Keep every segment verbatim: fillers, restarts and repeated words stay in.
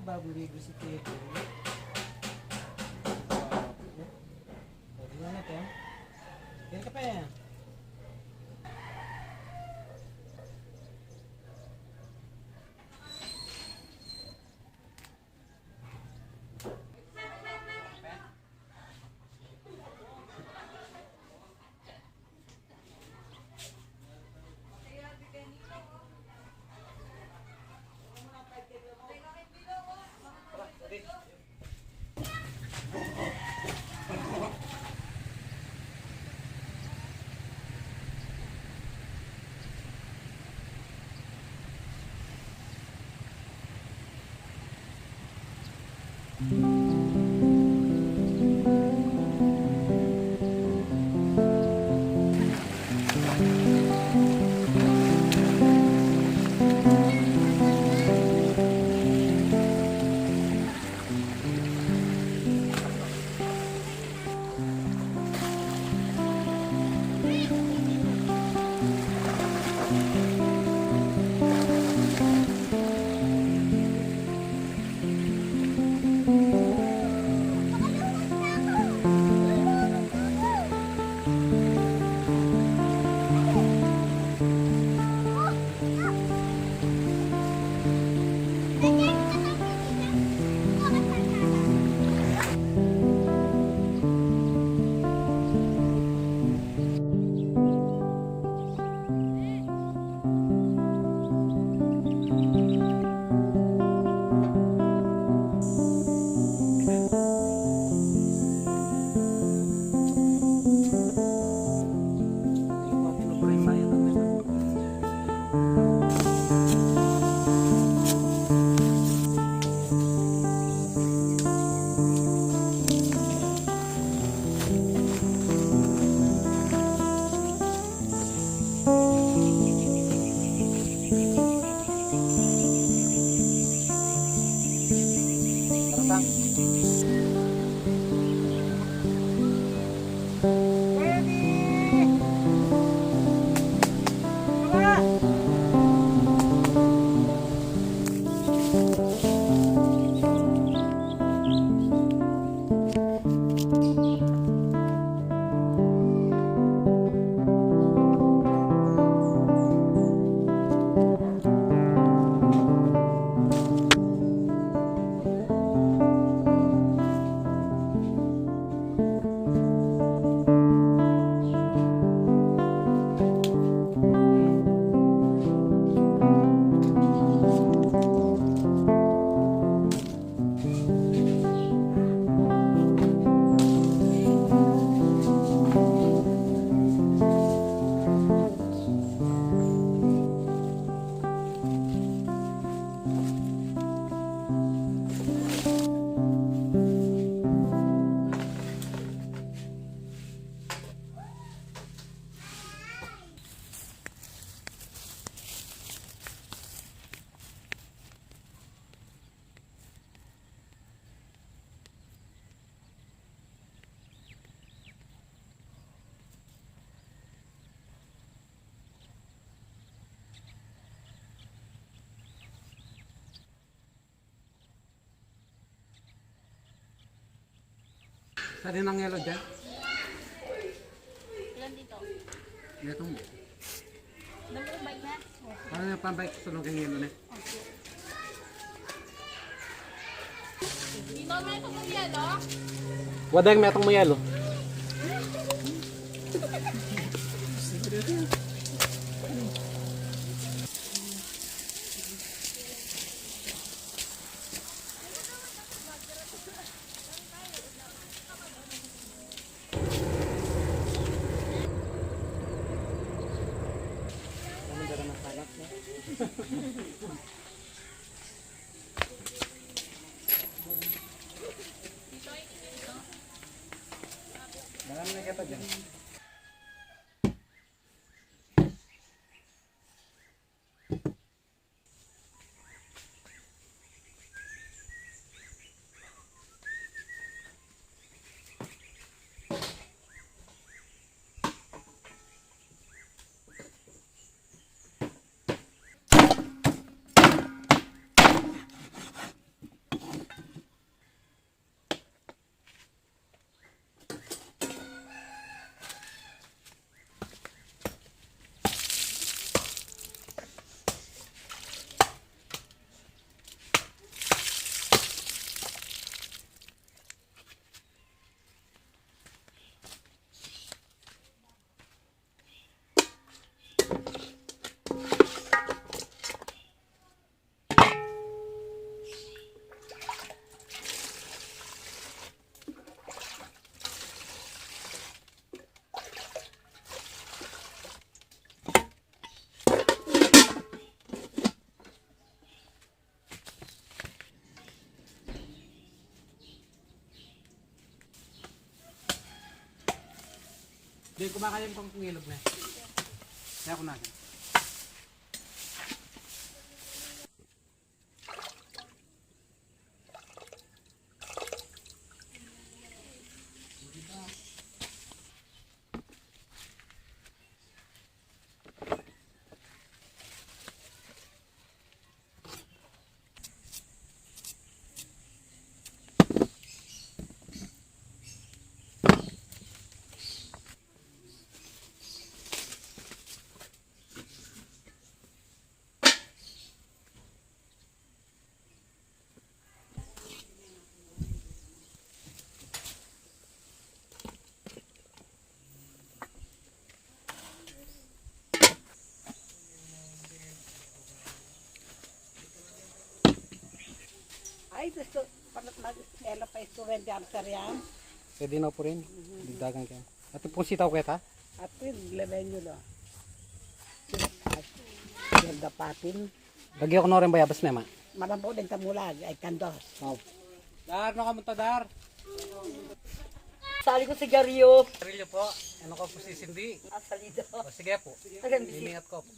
Babu ligu si Tito. Pwede na natin. Kaya ka pa yan. Saan nang yelo dyan? Ilan dito? Itong Naku, bike na. Ano na pambike? Sunod ang yelo na. Dito, may itong yelo. Wadang may itong yelo. Marami na kita dyan. Di, kumakayang kong kungilog na. Kaya ko na. Ay, gusto, panat mag-, ela pa estudyante ang saryan. Pwede na po rin. Digdagan kayo. Ito pong sitaw ko, ta? At yun, leben nyo lo. Ay, yung dapatin. Lagyan ko na rin bayabas na, ma. Marampo din tamulag, ay kandos. Oh. Dar, nakamunta, dar. Sali ko sigarilyo. Sigarilyo po. Ano ko po si Cindy? Ah, salido. O, sige po. Ayan, bisi. Iningat ko po.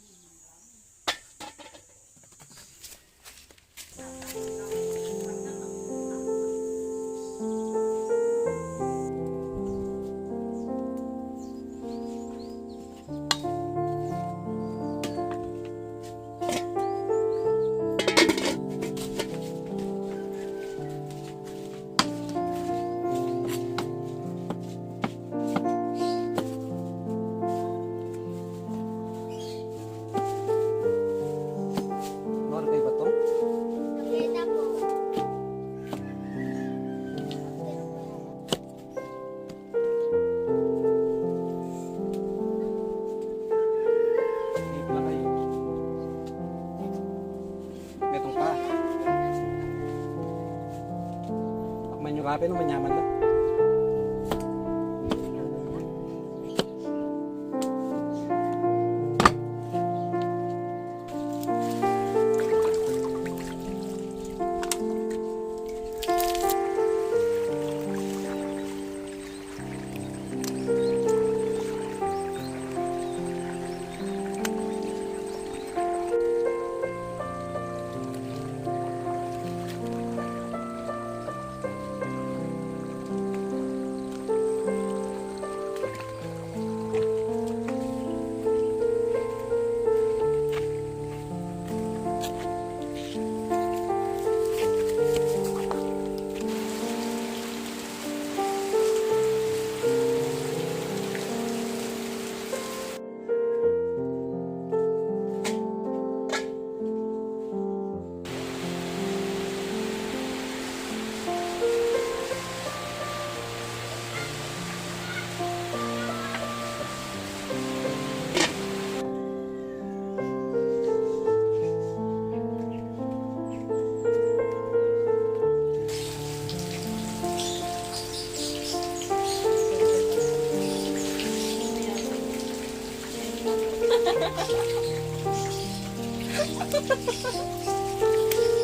Nor kay batong? Metung pa. Pag manyu rape, no, manyaman na.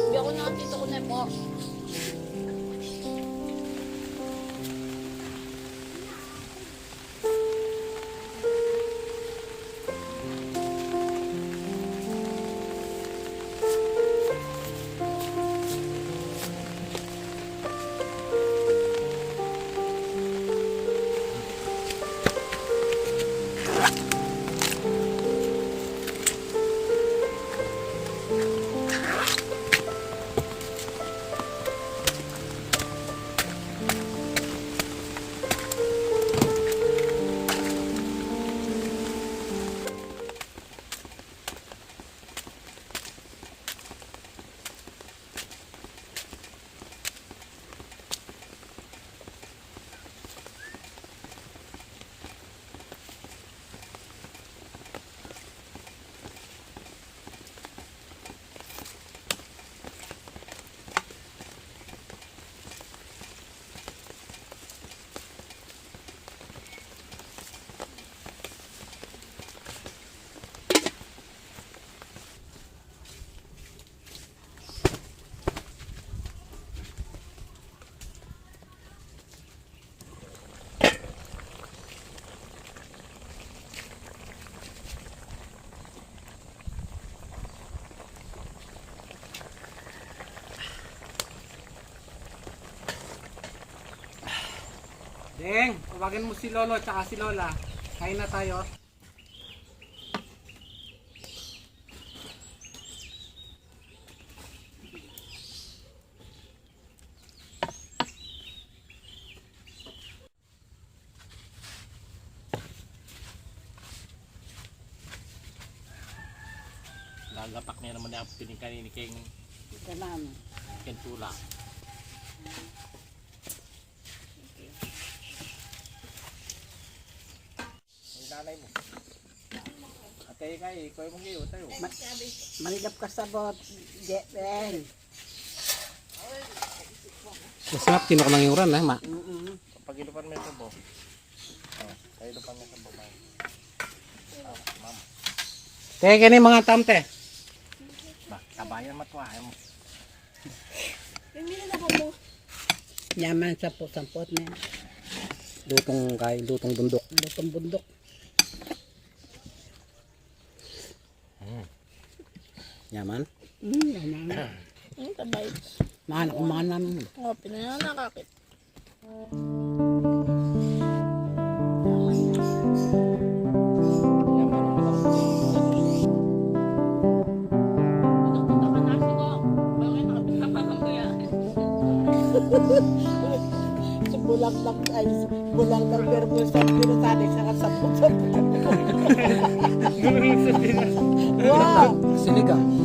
Hindi ako nakakita ko na po. Eng, tawagin mo si Lolo tsaka si Lola. Kain na tayo. Gagapak ne naman aku pinikan ini keng Kanan. Keng tula. Ang nanay mo. Ate, kay, ikaw yung mag-iyo tayo. Ma-, manigap ka sabot, Jeben. Mas map, tinok nang iuran, eh, ma. Mm-mm. Pag-inupan mo yung sabo. Oh, pag-inupan mo yung sabo, ma. Ah, ma'am. Te, kini mga tamte. Ba, tabayan matuwa, eh, mo. Yaman, sampot-sampot na yan. Lutong kay, lutong bundok. Lutong bundok. Mm. Yaman? Mm, yaman. Ang tabay. Mahal ko, mahal namin. Oh, pinanakakit. Si Bulanglang, ay, Bulanglang, pero sa, pero sa, sa, sa, sa, wow! Sinigang.